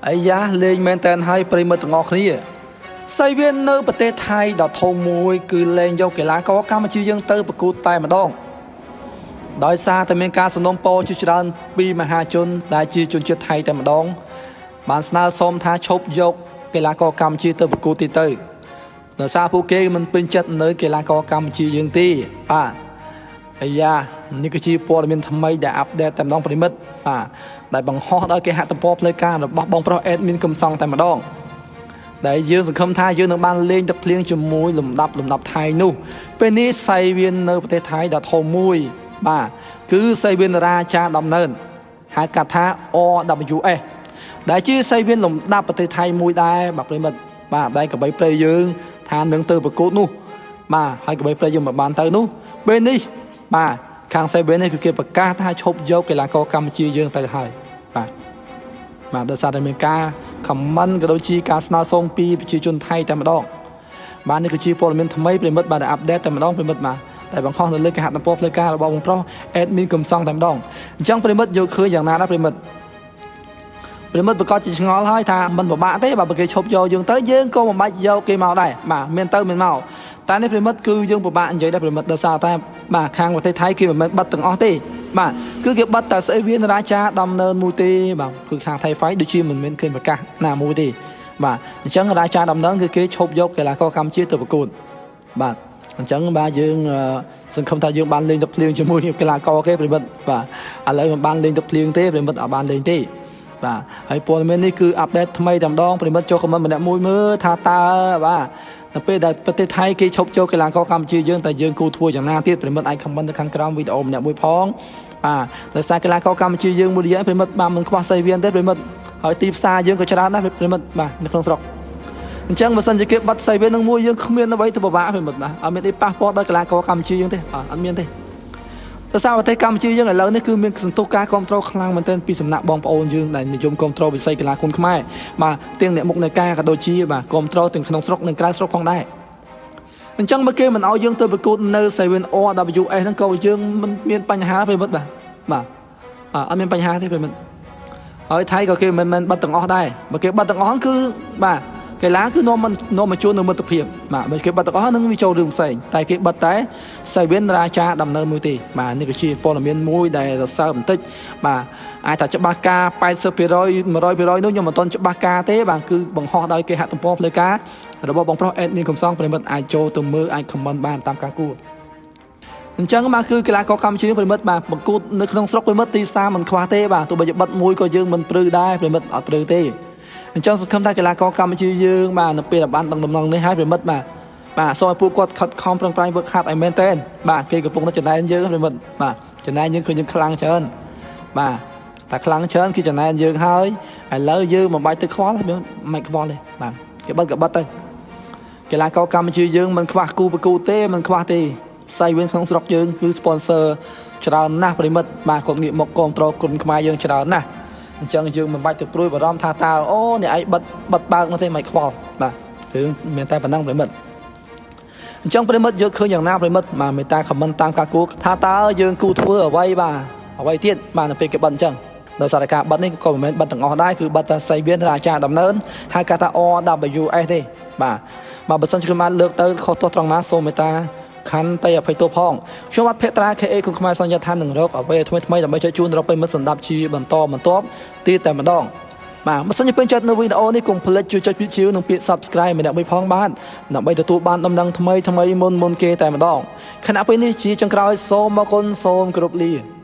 អាយ៉ាលេងមែនតើហើយប្រិមិត្តទាំងអស់គ្នាសៃវៀននៅប្រទេសថៃដ៏ធំមួយគឺលែងយកកីឡាករកម្ពុជាយើងទៅប្រកួតតែម្ដងដោយសារតែមានការសំណូមពរជាច្រើនពីមហាជនដែលជាជនជាតិថៃតែម្ដងបានស្នើសុំថាឈប់យកកីឡាករកម្ពុជាទៅប្រកួតទីទៅដោយសារពួកគេមិនពេញចិត្តនៅកីឡាករកម្ពុជាយើងទេបាទអាយ៉ានេះគឺជាព័ត៌មានថ្មីដែល update តែម្ដងប្រិមិត្តបាទដែលបង្ហោះដោយគេហទំព័រផ្លូវការរបស់បងប្រុស admin កំសងតែម្ដងដែលយើងសង្ឃឹមថាយើងនឹងបានលេងទឹកភ្លៀងជាមួយលំដាប់លំដាប់ថៃនោះពេលនេះសៃវៀននៅប្រទេសថៃដ៏ធំមួយបាទគឺសៃវៀនរាជាដំណើនហៅកាត់ថា RWS ដែលជាសៃវៀនលំដាប់ប្រទេសថៃមួយដែរបាទប្រិមិត្តបាទដែលកបីព្រៃយើងថានឹងទៅប្រកួតនោះបាទហើយកបីព្រៃយើងមិនបានទៅនោះពេលនេះបាទខាងសៃវៀននេះគឺគេប្រកាសថាឈប់យកកីឡាករកម្ពុជាយើងទៅហើយបាទបាទដោយសារតែមានការ comment ក៏ដូចជាការស្នើសុំពីប្រជាជនថៃតែម្ដងបាទនេះគឺជាព័ត៌មានថ្មីប្រិមិត្តបាទ update តែម្ដងប្រិមិត្តបាទតែបង្ហោះនៅលើគេហទំព័រផ្លូវការរបស់បងប្រុស admin កំសងតែម្ដងអញ្ចឹងប្រិមិត្តយកឃើញយ៉ាងណាដែរប្រិមិត្តប្រិមិត្តប្រកាសជាឆ្ងល់ហើយថាមិនពិបាកទេបាទបើគេឈប់យកយើងទៅយើងក៏មិនបាច់យកគេមកដែរបាទមានទៅមានមកតែនេះប្រិមិត្តគឺយើងពិបាកនិយាយដែរប្រិមិត្តដោយសារតែបាទខាងប្រទេសថៃគេមិនមែនបិទទាំងអស់ទេបាទគឺគេបិទតែស្អីវានរាជាដំណើរមួយទេបាទគឺខាងថៃហ្វៃដូចជាមិនមានឃើញប្រកាសណាមួយទេបាទអញ្ចឹងរាជាដំណើរគឺគេឈប់យកកីឡាករកម្ពុជាទៅប្រកួតបាទអញ្ចឹងបាទយើងសង្ឃឹមថាយើងបានលេងទឹកភ្លៀងជាមួយកីឡាករគេប្រិមិត្តបាទឥឡូវមិនបានលេងទឹកភ្លៀងទេប្រិមិត្តអត់បានលេងទេបាទហើយព័ត៌មាននេះគឺ update ថ្មីតែម្ដងប្រិមិត្តចូល comment ម្នាក់មួយមើលថាតើបាទនៅពេលដែលប្រទេសថៃគេឈប់ចូលកីឡាករកម្ពុជាយើងតែយើងគួរធ្វើយ៉ាងណាទៀតប្រិមិត្តអាច comment នៅខាងក្រោមវីដេអូម្នាក់មួយផងបាទដោយសារកីឡាករកម្ពុជាយើងមួយរយៈប្រិមិត្តបាទមិនខ្វះសៃវៀនទេប្រិមិត្តហើយទីផ្សារយើងក៏ច្រើនដែរប្រិមិត្តបាទនៅក្នុងស្រុកអញ្ចឹងបើសិនជាគេបាត់សៃវៀននឹងមួយយើងគ្មានអ្វីទៅពិបាកប្រិមិត្តបាទអត់មានអីប៉ះពាល់ដល់កីឡាករកម្ពុជាយើងទេអត់មានទេដោយសារប្រទេសកម្ពុជាយើងឥឡូវនេះគឺមានសន្ទុះការគ្រប់គ្រងខ្លាំងមែនទែនពីសំណាក់បងប្អូនយើងដែលនិយមគ្រប់គ្រងវិស័យកីឡាគុនខ្មែរបាទទាំងអ្នកមុខនៃការក៏ដូចជាបាទគ្រប់គ្រងទាំងក្នុងស្រុកនិងក្រៅស្រុកផងដែរអញ្ចឹងបើគេមិនឲ្យយើងទៅប្រកួតនៅ 7 RWS ហ្នឹងក៏យើងមិនមានបញ្ហាប្រិមិត្តបាទបាទអត់មានបញ្ហាទេប្រិមិត្តហើយថៃក៏គេមិនមែនបិទទាំងអស់ដែរបើគេបិទទាំងអស់គឺបាទកីឡាគឺនាំមកនាំមកជួននៅមិត្តភាពបាទបើគេបិទទាំងអស់ហ្នឹងវាចូលរឿងផ្សេងតែគេបិទតែសៃវៀនរាជាដំណើរមួយទេបាទនេះគឺជាព័ត៌មានមួយដែលសរសើរបន្តិចបាទអាចថាច្បាស់ការ80% 100%នោះខ្ញុំមិនទាន់ច្បាស់ការទេបាទគឺបង្ហោះដោយគេហទំព័រផ្លូវការរបស់បងប្រុស admin កំសងប្រិមិត្តអាចចូលទៅមើលអាច comment បានតាមការគួរអញ្ចឹងបាទគឺកីឡាករកម្ពុជាប្រិមិត្តបាទបង្គួតនៅក្នុងស្រុកប្រិមិត្តទីផ្សារមិនខ្វះទេបាទទោះបីជាបិទមួយក៏យើងមិនព្រឺដែរប្រិមិត្តអត់ព្រឺទេអញ្ចឹងសង្ឃឹមថាកីឡាករកម្ពុជាយើងបាទនៅពេលបានដឹងដំណឹងនេះហើយប្រិមិត្តបាទបាទសូមឲ្យពួកគាត់ខិតខំប្រឹងប្រែងវឹកហាត់ឲ្យមែនទែនបាទគេកំពុងតែចំណែនយើងប្រិមិត្តបាទចំណែនយើងគឺយើងខ្លាំងច្រើនបាទតែខ្លាំងច្រើនគឺចំណែនយើងហើយឥឡូវយើងមិនបាច់ទៅខ្វល់មិនខ្វល់ទេបាទគេបិទក៏បិទទៅកីឡាករកម្ពុជាយើងមិនខ្វះគូប្រកួតទេមិនខ្វះទេសៃវៀនក្នុងស្រុកយើងគឺ sponsor ច្រើនណាស់ប្រិមិត្តបាទគាត់ងាកមកគ្រប់គ្រងគុនខ្មែរយើងច្រើនណាស់អញ្ចឹងយើងមិនបាច់ទៅព្រួយបារម្ភថាតើអូអ្នកឯងបិទបិទបើកនោះទេមិនខ្វល់បាទរឿងមានតែប៉ុណ្ណឹងប្រិមិត្តអញ្ចឹងប្រិមិត្តយកឃើញយ៉ាងណាប្រិមិត្តបាទមេត្តា comment តាមការគួរថាតើយើងគួរធ្វើអ្វីបាទអ្វីទៀតបាទនៅពេលគេបិទអញ្ចឹងដោយសារតែការបិទនេះក៏មិនមែនបិទទាំងអស់ដែរគឺបិទតែសៃវៀនរាជាដំណើរហៅកាត់ថា RWS ទេបាទបាទបើសិនជាខ្ញុំបានលើកទៅខុសទាស់ត្រង់ណាសូមមេត្តាខន្តីអភ័យទោសផងខ្ញុំបាទភក្ត្រា KA គុណខ្មែរសន្យាថានឹងរកអ្វីថ្មីថ្មីដើម្បីចែកជូនដល់ប្រិមិត្តសម្ដាប់ជាបន្តបន្ទាប់ទៀតតែម្ដងបាទបើសិនជាពេញចិត្តនៅវីដេអូនេះកុំភ្លេចជួយចុចពាក្យជាវនិងពាក្យ Subscribe ម្នាក់មួយផងបាទដើម្បីទទួលបានដំណឹងថ្មីថ្មីមុនមុនគេតែម្ដងខណៈពេលនេះជាចុងក្រោយសូមអរគុណសូមគោរពលា។